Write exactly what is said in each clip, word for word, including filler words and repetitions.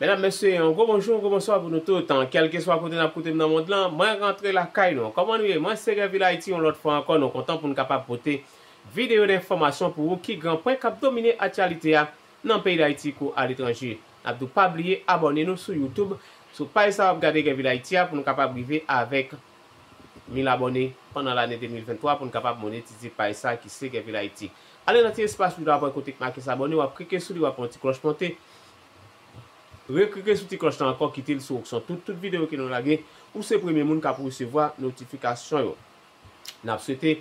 Medam, mesye, yon gwo bonjou, yon gwo bonswa pou nou tout. Kèlkeswa kote n ap koute m nan mond lan, mwen rantre lakay nou. Kòman nou ye? Mwen se Gèvil Ayiti, yon lòt fwa ankò, nou kontan pou n kapab pote videyo enfòmasyon pou ou ki gran pwen k ap domine aktyalite a nan peyi Dayiti kou aletranje. N ap di w pa bliye abòne nou sou YouTube, sou paj sa w ap gade Gèvil Ayiti a pou nou kapab rive avèk mil abòne pandan lane de mil venntwa pou n kapab monetize paj sa ki se Gèvil Ayiti. Ale nan ti espas ou ta wè kote k make s abòne, w ap klike sou li, w ap wè yon ti klòch monte. Reklike sou ti klòch lan ankò, kite l sou oksyon. Tout, tout videyo ke nou lage, ou se premye moun k ap resevwa notifikasyon yo. N ap swete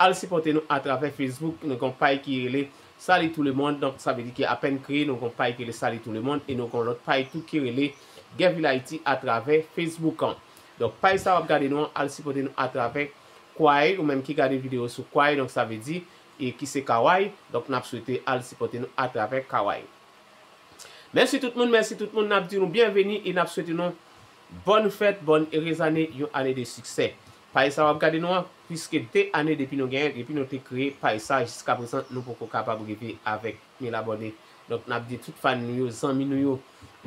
al sipòte nou atravè Facebook. Nou gen yon paj ki rele Salut tout le monde. Donk, sa vle di ki apèn kreye, nou gen yon paj ki rele Salut tout le monde e nou gen yon lòt paj tou ki rele Gèvil Ayiti atravè Facebook an. Donk, paj sa w ap gade nou an, al sipòte nou atravè Kwai, ou menm ki gade videyo sou Kwai, donk sa vle di, e ki se Kaway. Donk, n ap swete al sipòte nou atravè Kaway. Mèsi tout moun, mèsi tout moun. N ap di nou byenveni e n ap swete nou bòn fèt, bòn erez ane, yon ane de siksè. Paj sa w ap gade nou an, pliske de ane depi nou genyen, depi nou te kreye paj sa, jiska prezan, nou poko kapab rive avèk mil abòne. Donk, n ap di tout fan nou yo, zanmi nou yo.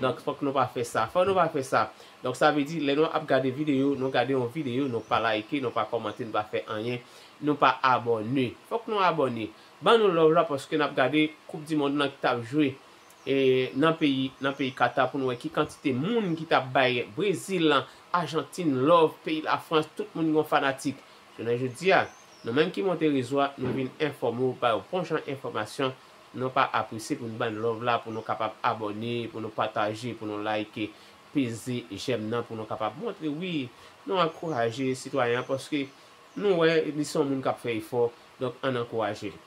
Donk, fòk nou pa fè sa. Fòk nou pa fè sa. Donk, sa vle di, lè nou ap gade videyo, nou gade yon videyo, nou pa like, nou pa kòmante, nou pa fè anyen, nou pa abòne. Fòk nou abòne. Ban nou love la, paske n ap gade Koup di Mond lan ki t ap jwe e, nan peyi, nan peyi Kata pou nou wè ki kantite moun ki t ap bay Brezil, Ajantin love, peyi Lafrans, tout moun gen fanatik. Jounen jodi a, nou menm ki monte rezo a, nou vin enfòme w, ba yo bon jan enfòmasyon. Nou pa apresye pou nou ban love la, pou nou kapab abòne, pou nou pataje, pou nou like, peze j'aime nan, pou nou kapab montre, wi, nou ankouraje sitwayen an, paske nou wè li se yon moun k ap fè efò, donk ann ankouraje l.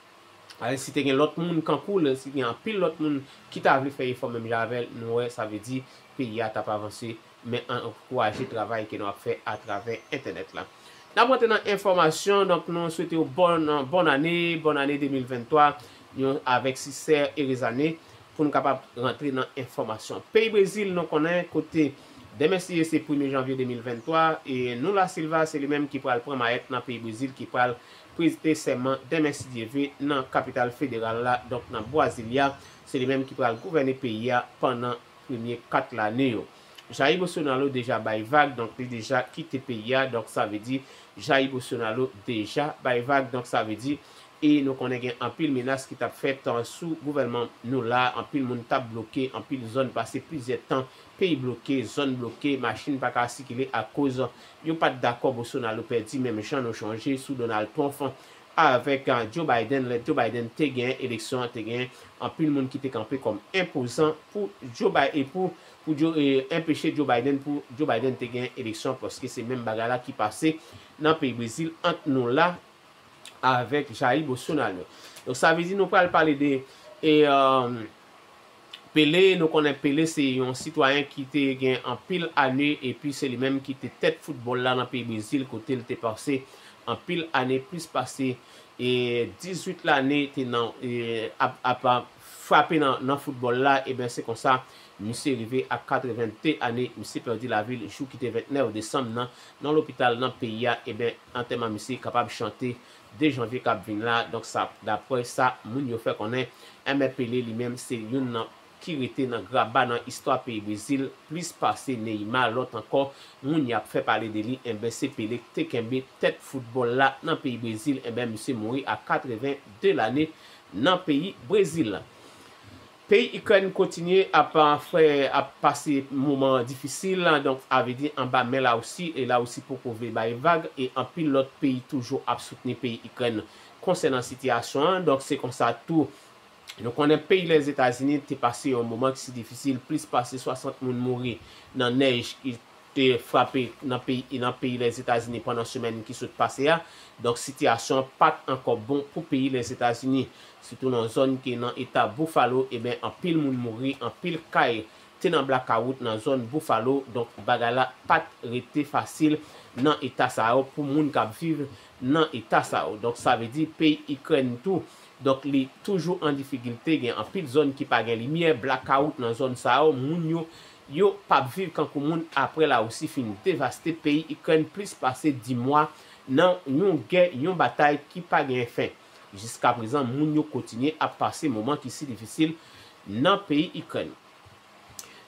Ale, si te gen lòt moun kankou l, si gen anpil lòt moun ki ta vle fè efò menm jan avè l, nou wè, sa vle di peyi a t ap avanse, men ann ankouraje travay ke nou ap fè atravè entènèt la. N ap rantre nan enfòmasyon, donk nou swete w bòn, bòn ane, bòn ane de mil venntwa, yon avèk siksè, erez ane, pou nou kapab rantre nan enfòmasyon. Peyi Brezil, nou konnen kote demen si Dye se premye janvye de mil venntwa, e Lula da Silva se li menm ki pral pran mayèt nan peyi Brezil, ki pral prete sèman demen si Dye vle nan kapital federal la, donk nan Brasilia, se li menm ki pral gouvène peyi a pandan premye kat lane yo. Jair Bolsonaro deja bay vag, donk li deja kite peyi a, donk sa vle di Jair Bolsonaro deja bay vag, donk sa vle di, e nou konnen gen anpil menas ki t ap fèt, uh, sou gouvènman Lula, anpil moun t ap bloke, anpil zòn pase plizyè tan, peyi bloke, zòn bloke, machin pa ka sikile akoz yo pa t dakò Bolsonaro pèdi, menm jan nou chonje sou Donald Trump avèk, uh, Joe Biden, lè Joe Biden te gen eleksyon an, te gen anpil moun ki te kanpe kòm enpozan pou Joe Biden, e pou, pou Joe, e, enpeche Joe Biden, pou Joe Biden te gen eleksyon, paske se menm bagay la ki pase nan peyi Brezil ant Lula avèk Jair Bolsonaro. Donk, sa vle di nou pral pale de, e, um, Pele, nou konnen Pele se yon sitwayen ki te gen anpil ane, epi se li menm ki te tèt foutbòl la nan peyi Brezil, kote l te pase anpil ane, plis pase, e, dizuit lane te nan, e, ap, ap, ap frape nan, nan foutbòl la, ebyen se konsa, misye rive a katrevennde ane, misye pèdi lavi l jou ki te ventnèf desanm nan, nan lopital nan peyi a, ebyen, antèman misye kapab chante de janvye k ap vin la, donk sa, daprè sa, moun yo fè konnen, enben Pele li menm se youn nan ki rete nan graba nan istwa peyi Brezil, plis pase Neymar, lòt ankò, moun y ap fè pale de li, enben se Pele k te kenbe tèt foutbòl la nan peyi Brezil, enben misye mouri a katrevennde lane nan peyi Brezil. Peyi Ikrèn kontinye ap, a, fè, ap pase moman difisil, donk, sa vle di anba men Larisi, e Larisi poko vle bay vag, e anpil lòt peyi toujou ap soutni peyi Ikrèn konsènan sitiyasyon an. Donk, se konsa tou, nou konnen peyi Lèzetazini te pase yon moman ki si difisil, plis pase swasant moun mouri nan nèj ki te frape nan peyi, nan peyi Lèzetazini pandan semèn ki sot pase a. Donk, sitiyasyon an pa t ankò bon pou peyi Lèzetazini, sitou nan zòn ki nan eta Buffalo, ebyen, anpil moun mouri, anpil kay te nan blakawout nan zòn Buffalo. Donk, bagay la pa t rete fasil nan eta sa yo pou moun k ap viv nan eta sa yo. Donk, sa vle di peyi Ikrèn tou, donk, li toujou an difikilte, gen anpil zòn ki pa gen limyè, blakawout nan zòn sa yo, moun yo, yo p ap viv kankou moun aprè Larisi fin devaste peyi Ikrèn plis pase dis mwa nan yon gè, yon batay ki pa gen fen. Jiska prezan, moun yo kontinye ap pase moman ki si difisil nan peyi Ikrèn.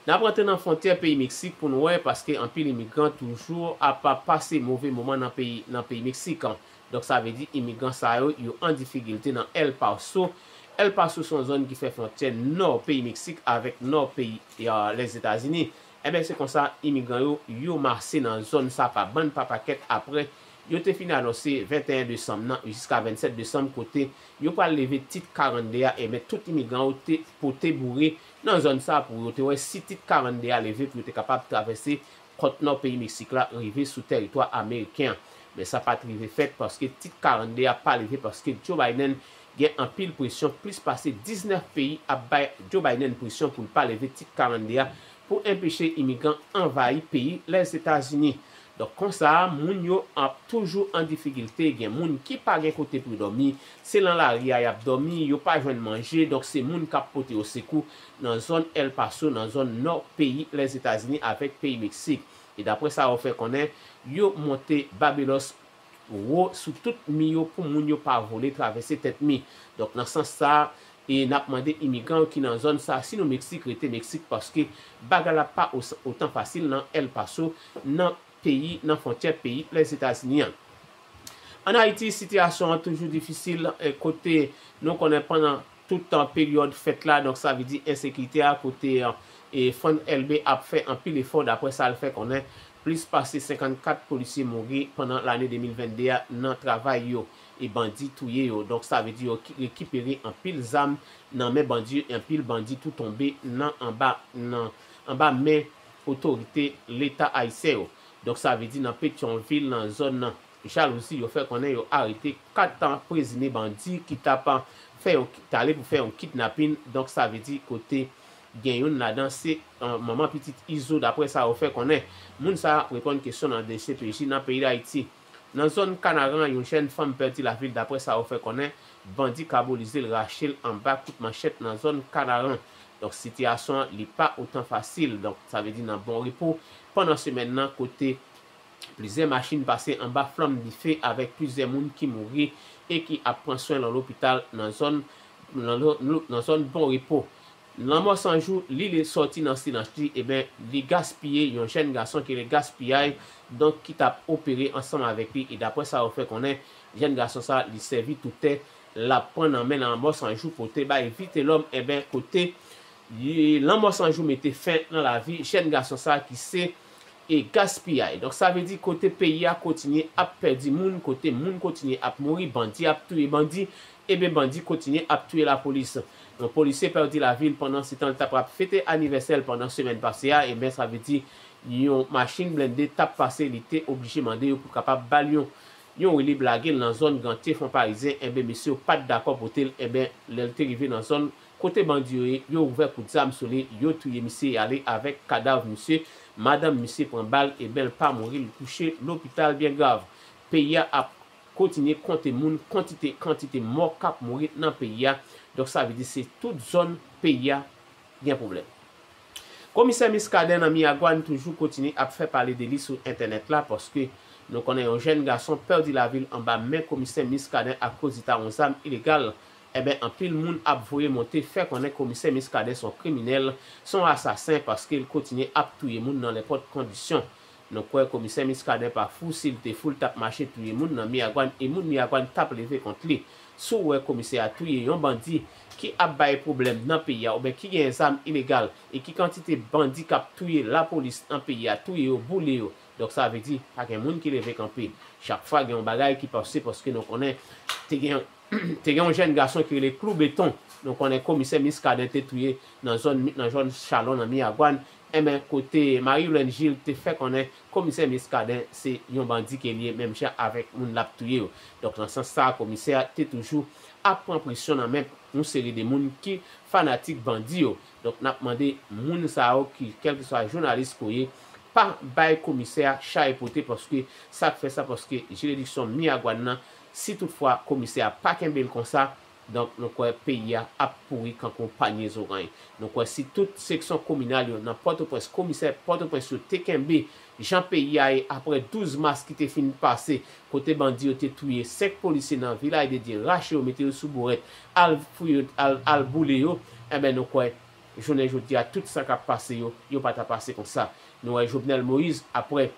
N ap rantre nan fwontyè peyi Meksik pou n wè, paske anpil imigran toujou ap pase move moman nan peyi, nan peyi Meksik. Donk, sa vle di imigran sa yo, yo an difikilte nan El Paso. El Paso se yon zòn ki fè fwontyè nò peyi Meksik avèk nò peyi, e, Lèzetazini. Enben, se konsa, imigran yo, yo mase nan zòn sa pa bann, pa pakèt, apre yo te fin anonse venteyen desanm nan jiska vennsèt desanm, kote yo pral leve tit karannde a, enben, tout imigran yo te pote boure nan zòn sa pou yo te wè si tit karannde a leve pou yo te kapab travèse kòt nò peyi Meksik la rive sou tèritwa ameriken an. Men sa pa t rive fèt paske tit karannde a pa leve paske Joe Biden gen anpil presyon, plis pase diznèf peyi ap bay Joe Biden presyon pou l pa leve tit karannde a pou enpeche imigran anvayi peyi Lèzetazini. Donk, konsa, moun yo ap toujou an difikilte, gen moun ki pa gen kote pou yo dòmi, se nan lari a y ap dòmi, yo pa jwenn manje, donk se moun k ap pote yo sekou nan zòn El Paso, nan zòn nò peyi Lèzetazini avèk peyi Meksik. E daprè sa yo fè konnen, yo monte babelòs wo sou tout mi yo pou moun yo pa vole travèse tèt mi. Donk, nan sans sa, e n ap mande imigran yo ki nan zòn sa, si nou Meksik, rete Meksik, paske bagay la pa os-, otan fasil nan El Paso, nan peyi, nan fwontyè peyi Lèzetazini an. Ann Ayiti, sitiyasyon an toujou difisil, e, kote nou konnen pandan tout tan peryòd fèt la, donk sa vle di ensekirite a, kote, e, F N L B ap fè anpil efò, daprè sa l fè konnen, plis pase senkannkat polisye mouri pandan lane de mil vennde a nan travay yo, e bandi touye yo. Donk, sa vle di yo ki-, rekipere anpil zam nan men bandi yo, e anpil bandi tou tonbe nan anba, nan anba men otorite Leta ayisyen yo. Donk, sa vle di nan Petyonvil, nan zòn nan Jalouzi, yo fè konnen yo arete kat prezime bandi ki t ap fè yon, t ale pou fè yon kidnapin. Donk, sa vle di kote gen youn ladan se, e, manman pitit Izo, daprè sa yo fè konnen. Moun sa a ap reponn kesyon nan D C P J nan peyi Dayiti. Nan zòn Kanaran, yon jèn fanm pèdi lavi l, daprè sa yo fè konnen. Bandi kabolize l, rache l anba kout manchèt nan zòn Kanaran. Donk, sitiyasyon an, li pa otan fasil. Donk, sa vle di nan Bon Repo, pandan semèn nan, kote plizyè machin pase anba flanm dife avèk plizyè moun ki mouri e ki ap pran swen nan lopital nan zòn, nan lo-, nan zòn Bon Repo. Lanmò San Jou, li, li sòti nan silans li, ebyen, li gaspiye yon jèn gason ki rele Gaspiyay, donk, ki t ap opere ansanm avèk li. E daprè sa yo fè konnen, jèn gason sa, li sèvi toutè, l ap pran nan men Lanmò San Jou pou te bay Vitelòm, ebyen, kote, e, Lanmò San Jou mete fen nan lavi jèn gason sa ki se e gaspiyay. Donk, sa vle di kote peyi a kontinye ap pèdi moun, kote moun kontinye ap mouri, bandi ap touye bandi, ebyen, bandi kontinye ap touye lapolis. Yon polisye pèdi lavi l pandan se tan l t ap fete anivèsè l pandan semèn pase a, ebyen, sa vle di yon machin blende t ap pase, li te oblije mande yo pou kapab ba l yon, yon woulib lage l nan zòn Gantye Fon Parizyen, ebyen, mesye yo pa t dakò pote l, ebyen, lè l te rive nan zòn kote bandi yo ye, yo ouvè kout zam sou li, yo touye misye, y ale avèk kadav misye, madanm misye pran bal, ebyen, l pa mouri, l kouche lopital byen grav. Peyi a ap kontinye konte moun, kantite, kantite mò k ap mouri nan peyi a. Donk, sa vle di se tout zòn peyi a gen pwoblèm. Komisè Muscadin nan Miragwàn toujou kontinye ap fè pale de li sou entènèt la, paske nou konnen yon jèn gason pèdi lavi l anba men komisè Muscadin akoz li ta yon zam ilegal. Enben, anpil moun ap voye monte fè konnen komisè Muscadin se yon kriminèl, se yon asasen, paske l kontinye ap touye moun nan nenpòt kondisyon. Nou kwè komisè Muscadin pa fou, si l te fou, l t ap mache touye moun nan Miragwàn, e moun Miragwàn t ap leve kont li. Si w wè komisè a touye yon bandi ki ap bay pwoblèm nan peyi a, oubyen ki gen zam ilegal, e ki kantite bandi k ap touye lapolis nan peyi a, touye yo, boule yo. Donk, sa vle di, pa gen moun ki leve kanpe. Chak fwa gen yon bagay ki pase, paske nou konnen te gen, te gen yon jèn gason ki rele Klou Beton. Nou konnen komisè Muscadin te touye nan zòn, nan zòn Chalon, nan Miragwàn. Enben, kote Marie Yolène Gilles te fè konnen komisè Muscadin se yon bandi ke li ye, menm jan avèk moun l ap touye yo. Donk, nan sans sa a, komisè a te toujou ap pran presyon nan men yon seri de moun ki fanatik bandi yo. Donk, n ap mande moun sa yo ki, kèlkeswa jounalis ke w ye, pa bay komisè a chay pote, paske sa k fè sa, paske jiridiksyon Miragwàn nan, si toutfwa komisè a pa kenbe l konsa, donk, nou kwè peyi a ap pouri kankou panye zoranj. Nou kwè si tout seksyon kominal yo nan Pòtoprens, komisè Pòtoprens yo te kenbe jan peyi a ye apre douz mas ki te fin pase, kote bandi yo te touye senk polisye nan Vilaj de Dye, rache yo, mete yo sou bourèt, al fouye, al, al boule yo, enben, nou kwè Jounen jodi a, tout sa k ap pase yo, yo pa ta pase konsa. Nou wè Jovenel Moïse, apre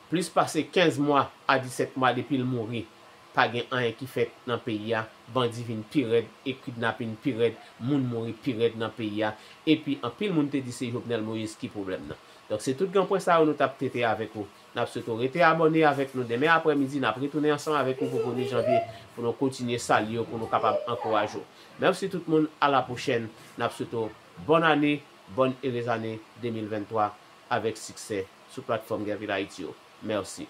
plis pase kenz mwa a disèt mwa depi l mouri, pa gen anyen ki fèt nan peyi a. Bandi vin pi rèd e kidnapin pi rèd, moun mouri pi rèd nan peyi a. Epi anpil moun te di se Jovenel Moïse ki pwoblèm nan. Donk se tout granpwen sa yo nou t ap trete avèk ou. N ap swete w rete abòne avèk nou. Demen aprèmidi, n ap retounen ansanm avèk ou pou premye janvye pou nou kontinye salye w, pou nou kapab ankouraje w. Mèsi tout moun, a la pwochèn. N ap swete w bòn ane, bòn erez ane de mil venntwa avèk siksè sou platfòm Guerville Haïti yo. Mèsi.